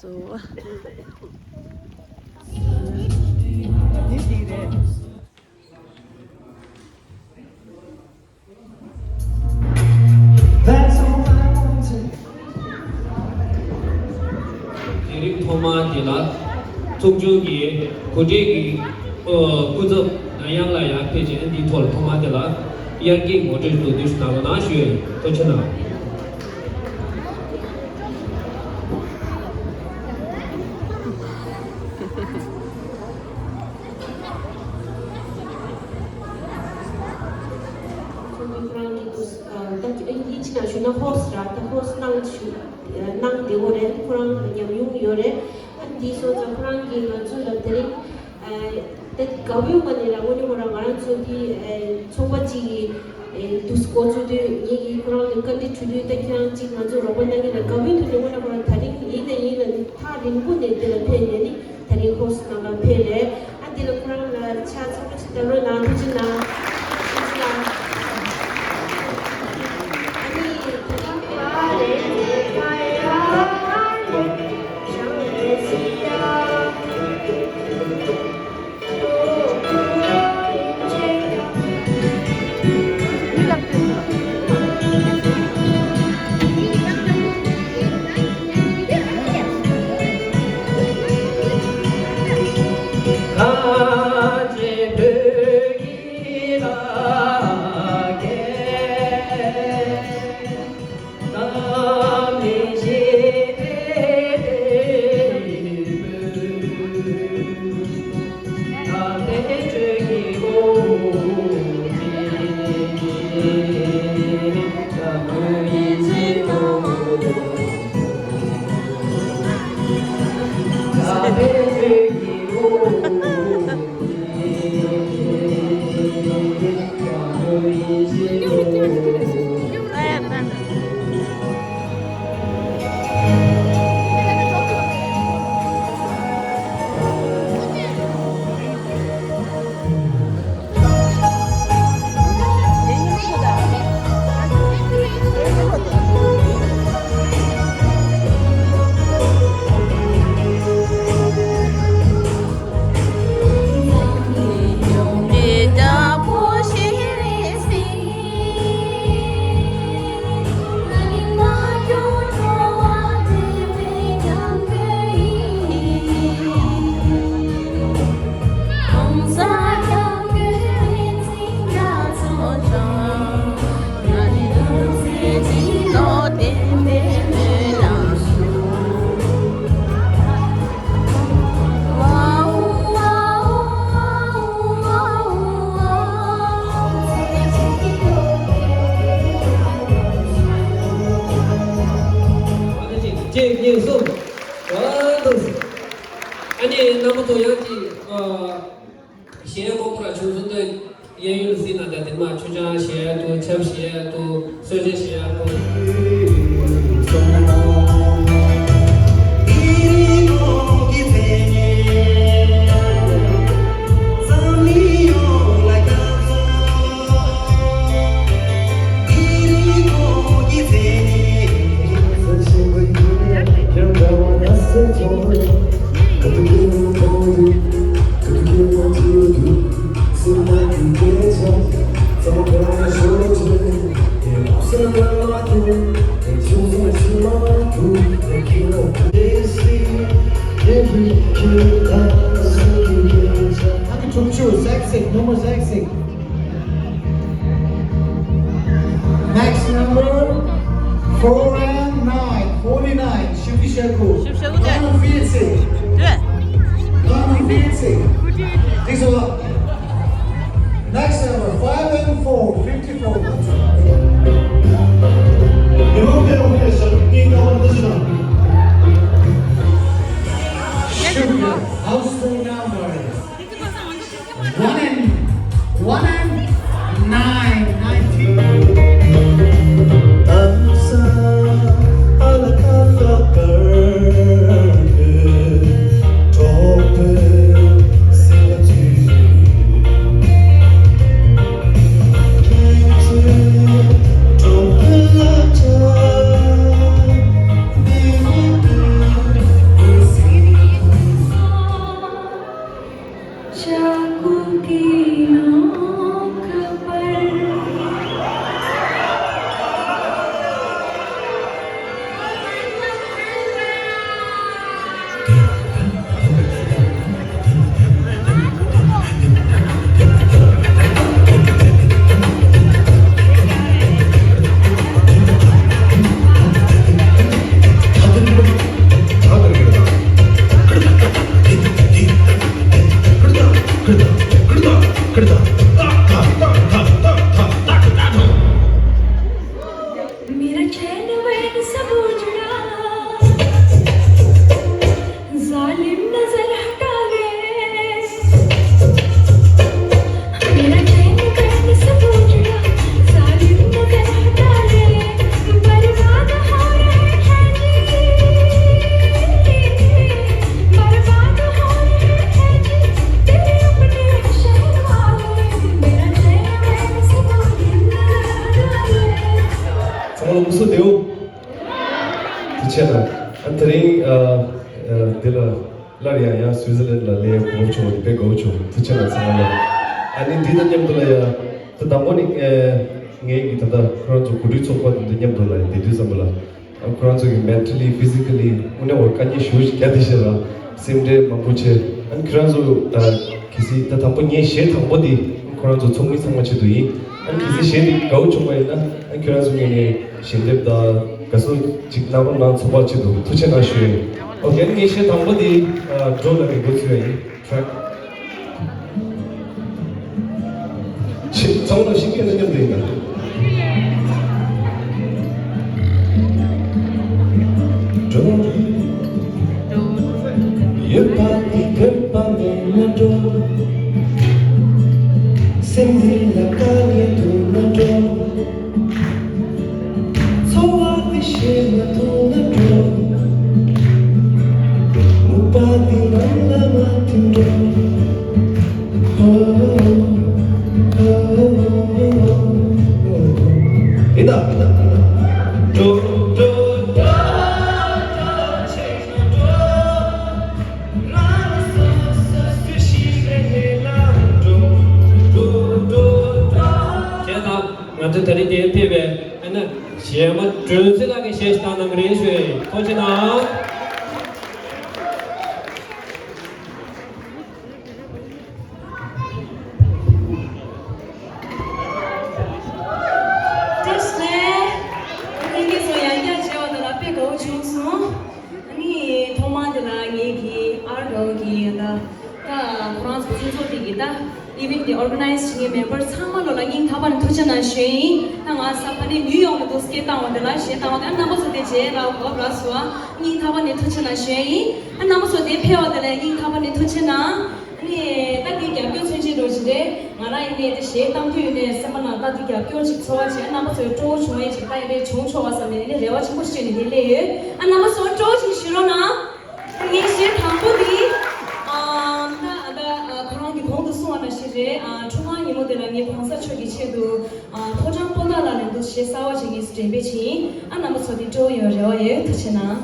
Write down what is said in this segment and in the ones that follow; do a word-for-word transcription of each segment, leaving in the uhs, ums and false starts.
དུ། དེ་རིང་ཐོག་མར་དེ་ལ་ཚོགས་ཆུང་གི་གོ་སྒྲིག་གི་སྐུ་ཚབ་ཡང་ལ་ཡང་ཕེབས་ཀྱིན་འདིའི་ཐོག་ལ་ཐོག་མར་དེ་ལ་དབྱར་སྐྱིད་ངོ་སྤྲོད་དུ་བསྡུས་ཤིག་གནང་རོགས་གནང་ཞུ་ཡ་ཡིན། ཐུགས་རྗེ་གནང་། ཁོང་གིས་ཁོ་རང་གི་དུས་ད་ཨིན་ཇི་ནང་ཞུས་ན་ཧོ་སི་ར་ད་ཧོ་སི་གནང་ཞུ་གནང་བདེ་བོ་རེད། ཁོ་རང་ཉམས་མྱོང་ཡོད་རེད། ཨ་འདི་སོང་ཙང་ཁོ་རང་གིས་ང་ཚོ་ལ་དེ་རིང་ད་དགའ་པོའི་ངང་ནས་ལ་དངོས་གནས་ཁོ་རང་ང་རང་ཚོ་གི་ཚོགས་པ་གཅིག་གི་དུས་འགོ་ཚུགས་དུས་ངེད་ཀྱིས་ཁོ་རང་ལ་བཀའ་འདྲི་ཞུ་དུས་ད་ཁྱེད་རང་གཅིག་ང་ཚོ་རོགས་པ་གནང་གི་ལ་དགའ་པོའི་ཐོག་ནས་དངོས་གནས་ཁོ་རང་ད་རིང་ཡིན་ན་ཡིན་ལ་ཐག་རིང་པོ་ནས་དེ་ལ་ཕེབས་ནས་ནི། ད་རིང་ཧོ་སི་ནང་ལ་ཕེབས་རེད། ཨ་འདི་ལ་ཁོ་རང་ལ་ཕྱག་འཚལ་ལོ་ཞིག་བཏབ་རོགས་གནང་། ཐུགས་རྗེ་གནང་། ཐུགས་རྗེ་གནང་། ཨ་ནི་ད་རིང་གཅིག་གཉིས་གསུམ། ཨ་ནི་རྣམ་པ་ཚོ་ཡང་གཅིག་ཨ། གཞས་མང་པོ་ར་བྱུང་སོང་དུས་གཡས་གཡོན་ལ་གཟིགས་ན་ད་དེ་མ་ཆུ་སྦྱང་བྱེད་ཡ་འདུག་ཆབ་བྱེད་ཡ་འདུག་གསོལ་ཇ་བྱེད་ཡ་འདུག Sexy, number sexy. Next number, four and nine, forty-nine. Shifty Shaku. Shifty Shaku. Nine fifty. Nine fifty. Thanks a lot. Next number, five and four, fifty-four. Shifty, house phone number. One and, one and nine, nineteen. འདི་ལ་སླར་ཡང་ཡང་སུའི་ཛར་ལན་ལ་སླེབས་ཡག་གོ་སྐབས་བྱུང་བ་དེ་དཔེ་དགའ་བོ་བྱུང་། ཐུགས་རྗེ་གནང་། ཚང་མ་ལ། ཨ་ནི་འདི་དང་མཉམ་དུ་ལ་ཡ། ད་དང་པོ་ནི་ངས་ཀྱི་ད་ལྟ་ཁོ་རང་ཚོ་གོ་སྒྲིག་ཚོགས་པ་དེ་ཚོ་མཉམ་དུ་ལ་ཡ་བསྡད་དུས་ཙམ་པ་ལ། ཁོ་རང་ཚོ་གི་mentally, physically དངོས་གནས་བར་དཀའ་ངལ་ཞེ་པོ་ཞིག་བརྒྱབ་བསྡད་ཤག་ར། སེམས་ཁྲལ་མང་པོ་བྱས། ཨ་ནི་ཁྱོད་རང་ཚོ་ད་གལ་སྲིད་ད་དང་པོ་ངའི་གཞས་དང་པོ་འདི་ཁོ་རང་ཚོ་ཚོགས་མི་ཚང་མ་ཆེད་དུ་ཡིན། ཨ་ནི་གལ་སྲིད་གཞས་འདི་དགའ་བོ་བྱུང་བ་ཡིན་ན། ཨ་ནི་ཁྱོད་རང་ཚོ་ངོས་ནས་ཞལ་འདེབས་དང་དགའ་བསུ་ཅིག་གནང་རོགས་གནང་། ཚོགས་པ་ཆེད་དུ་ཐུགས་རྗེ་གནང་ཞུ་ཡིན། ཨོ་ཁེ། ཨ་ནི་ངའི་གཞས་དང་པོ་འདི་འགྲོ་ལ་ནི་འགོ་ཚུགས་ཡ་ཡིན། Track། ཆེ་ཚང་མ་ཤེས་མཁན་ལ་མཉམ་དུ་ཡིན་ན། འགྲོ། ཡོད་པ་དེ་འདོད་པ་མེད་ན་འགྲོ། སེམས་འདི་ལ་དཀའ་ངལ་འདུག་ན་འགྲོ། འཚོ་བ་འདི་ཤེས་མ་ཐུབ་ན་འགྲོ། མུན་པ་འདི་ནང་ལ་མ་ཐིམ་འགྲོ། ཧོ། ཧོ། ཧོ། ཧོ། ཧོ། ཡིན་ད། འགྲོ། འགྲོ། འགྲོ། འགྲོ། ཆེ་ན་འགྲོ། རང་སོ་སོ་སུ་ཞིག་རེ་ལ་འགྲོ། འགྲོ། འགྲོ། འགྲོ། བྱས་ཙང་། ང་ཚོ་ད་རེས་འདིར་ཕེབས་པའི་ཨ་ནི་གཞས་མ་སྒྲོལ་ཚེ་ལགས་ཀྱིས་གཞས་ཤིག་བཏང་གནང་གི་རེད་ཞུ་ཡ་ཡིན། ཐུགས་རྗེ་གནང་། བཀྲ་ཤིས་བདེ་ལེགས། ལྷན་རྒྱས་ཚོ་ཡང་བསྐྱར་མཇལ་བ་དེ་ལ་དཔེ་དགའ་བོ་བྱུང་སོང་། ཨ་ནི་ཐོག་མར་དེ་ལ་ངེད་ཀྱི་ཨར་གའོ་གི་ད་ད་ཁོ་རང་ཚོ་མཐུན་ཚོགས་དེ་གི་ད་ཨི་ཝེན་ཊི་དེ་ཨོར་ག་ནའི་ཛི་བྱེད་མཁན་མེམ་བར་ཚང་མ་ལོ་ལ་སྙིང་ཐག་པ་ནས་ཐུགས་རྗེ་གནང་ཞུ་ཡ་ཡིན། ད་ང་ས་ཕ་ནས་ནིའུ་ཡོག་ནས་འདུག་སྐད་བཏང་བ་དེ་ལ་གཞས་བཏང་བ་དེ་ཨ་རྣམ་པ་ཚོ་དེ་རྗེས་ལ་གོ་བ་ལ་སོ་ཨ། སྙིང་ཐག་པ་ནས་ཐུགས་རྗེ་གནང་ཞུ་ཡ་ཡིན། ཨ་རྣམ་པ་ཚོ་དེ་ཕེབས་པ་དེ་ལ་སྙིང་ཐག་པ་ནས་ཐུགས་རྗེ་གནང་། ཨ་ནི་ད་འདི་རྒྱབ་སྐྱོར་མཚོན་བྱེད་འདྲ་ཞིག་རེད། ང་རང་ཡིན་ནའི་དེ་གཞས་བཏང་དུས་ཡིན་ནའི་སེམས་པ་ནང་ད་འདི་རྒྱབ་སྐྱོར་ཅིག་ཚོར་བ་བྱས། རྣམ་པ་ཚོས་སྤྲོ་བོ་བྱུང་བས་ཅིག་ད་ཡིན་ནའི་བྱུང་ཆོག་པ་བསམ་ནས་ཡིན་ནའི་རེ་བ་ཆེན་པོ་ཞིག་བྱས་ནས་འདི་སླེབས་ཡོད། ཨ་རྣམ་པ་ཚོ་སྤྲོ་བོ་ཅིག་ཞུ་རོགས་གནང་། ངའི་གཞས་དང་པོ་འདི། ཨ་ད་ད་ཁོ་རང་གིས་གོང་དུ་གསུངས་པ་ནང་བཞིན་རེད། ཨ་ཁྲུང་ཁང་ཉིན་མོ་དེ་ལ་ངས་གོང་ས་མཆོག་གི་ཆེད་དུ་ཨ་ཕོ་བྲང་པོ་ཏཱ་ལ་ལ་འདུག་གཞས་གསར་བ་ཅིག་ངས་འགྲེམས་སྤེལ་བྱས་ཡིན། ཨ་རྣམ་པ་ཚོ་འདི་སྤྲོ་བོ་ཡོང་རེ་བ་ཡོད། ཐུགས་རྗེ་གནང་།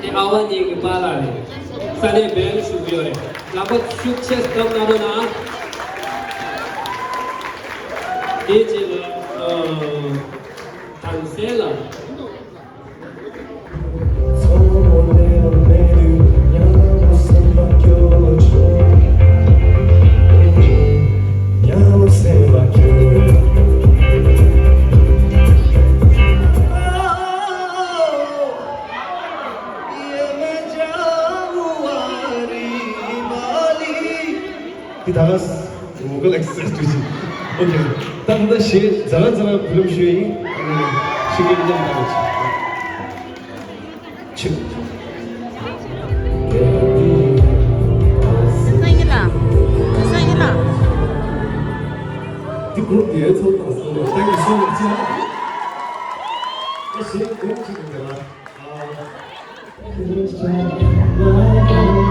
དེ་ཨ་བ་གཉིས་ཀྱི་པཱ་ལགས་རེད། ས་གནས་སྦེལ་ཞུགས་ཡོད་རེད། ལག་པ་ཤུགས་ཆེ་སྐམ་གནང་རོགས་གནང་། དེའི་རྗེས་ལ་ཨ་དང་སེ་ལ། འདི་ད་ག་ས་vocal exercise་བྱེད་ཀྱི། ཨོ་ཁེ། ད་ད་ལྟ་གཞས་ཛ་ར་ཛ་ར་བུ་ལམ་ཞུ་ཡ་ཡིན། ཤི་གི་མཉམ་ད་ཆི། སང་ཉིན་ལ། སང་ཉིན་ལ། འདི་གུར་དེ་ཚོ་དང་སོང་ལ་ད་གི་སོང་ལ་ཅི། ཐུགས་རྗེ་ཆེ་གནང་། ཐུགས་རྗེ་ཆེ་གནང་། དེ་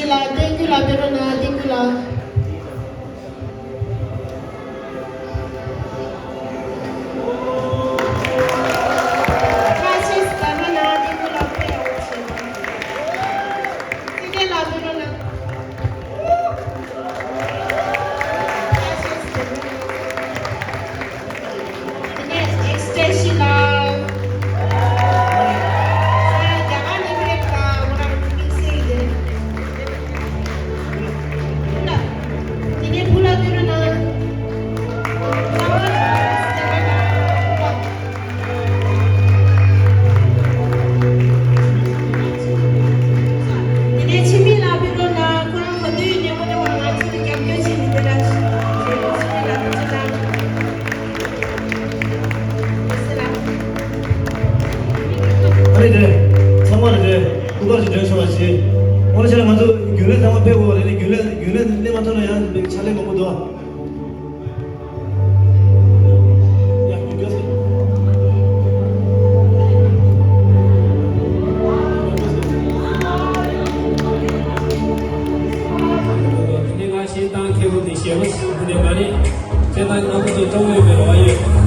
རྗེས་ལ་བསྟན་ཀུན་ལགས་ཕེབས་རོགས་གནང་། བསྟན་ཀུན་ལགས། ཁ་ཤས་ཟ་རོགས་གནང་། བསྟན་ཀུན་ལགས་ཕེབས་རོགས་བྱེད། བསྟན་ཀུན་ལགས་ཕེབས་རོགས་གནང་། ཁ་ཤས་ཟ་རོགས་གནང་། དེ་ནས་ཨེག་སི་ཊེན་ཤན་ལ། ས་ཡ་རྒྱ་གར་ནས་ཕེབས་པ་ང་རང་དམིགས་བསལ་ཡིན། དེ་ནས་བུ་ལ་བསྟོད་རོགས་གནང་། དེ་ནས་འཆི་མེད་ལགས་ཕེབས་རོགས་གནང་། ཁོ་རང་ག་དུས་ཡིན་ནའི་ཁོ་རང་ང་ཚོ་ལ་རྒྱབ་སྐྱོར་བྱེད་ཀྱི་འདུག་ལ། འཆི་མེད་ལགས་ཕེབས་རོགས་གནང་། ཨ་རེ་དེ། ཚང་མ་ལ་དེ་སྐུ་པར་ཞིག་སྤྲོད་ཆོག་པ་བྱེད། འོ་ན་ཆ་ལ་ང་ཚོ་རྒྱུན་ལས་ཚང་མ་ཕེབས་འོ་རེ་ནས་རྒྱུན་ལས་རྒྱུན་ལས་སླེབས་མ་ཐུབ་ན་ཡང་ཕྱག་ལས་མང་པོ་འདུག་ཡ་རྒྱུན་ལས་སླེབས། དེ་ནས་ང་ཞེ་དང་ཁེ་བོ་དེ་ཞེ་བོ་ཞིག་དེ་མ་རེད། ཁྱེད་རང་ང་ཚོ་གྲོགས་ཡོད་པའི་རོགས་ཡོད།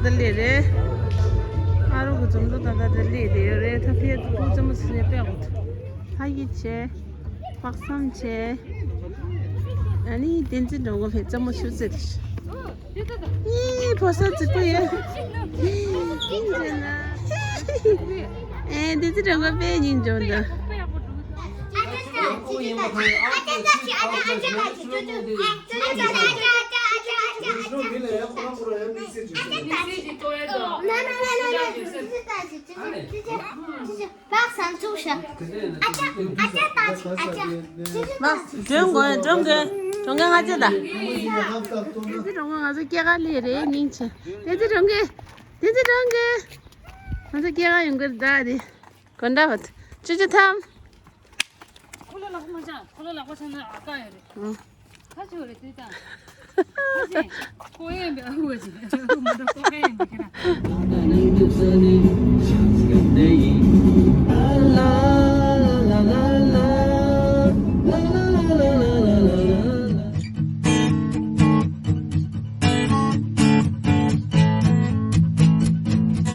ད་ལས་རེད། ཨ་རོགས་ཀྱི་འཛོམས་འགྲོ་ད་ལྟ་ད་ལས་དེ་ཡོད་རེད། ད་ཕེ་ཏུ་ཙམ་མོ་ཚེ་པས་འོ། ཧ་ཡི་ཆེ། དཔག་བསམ་ཆེ། ཨ་ནི་བསྟན་འཛིན་འགྲོ་མགོ་ཕེ་ཙམ་མོ་ཆུ་ཚེ་རེད། ཡི་ཕོ་ས་ཙི་པོ་ཡོད། ཨེ་བསྟན་འཛིན་འགྲོ་མགོ་ཕེ་ཉིན་འགྲོ་འདུག་མགྲོན་དགོས་མགྲོན་དགོས་མགྲོན་དགོས་ང་ཚོ་ད། དེ་ཚེ་འགྲོ་མགོ་ང་ཚོ་སྐྱེས་སྐར་ལས་རེད་སྙིང་རྗེ། དེ་ཚེ་འགྲོ་མགོ། དེ་ཚེ་འགྲོ་མགོ། ང་ཚོ་སྐྱེས་སྐར་ཡོང་གི་རེད་ད་དེ། དགོན་གྲྭ་བ། ཅུ་ཅུ་ཐམ། ཁོ་ལ་ལག་པ་མ་བྱ། ཁོ་ལ་ལག་པ་བྱ་ན་ཨ་ཀ་ཡོད་རེད། ཨང་། ཁ་ཆེ་བ་རེད་དེ་ད། ཁ་ཆེ། ཀོ་ཡན་པའི་ཨ་ཧུ་བ་ཅིག་མ་འགྲོ་ཀོ་ཁ་ཡན་པའི་ཁྱེད་རང་།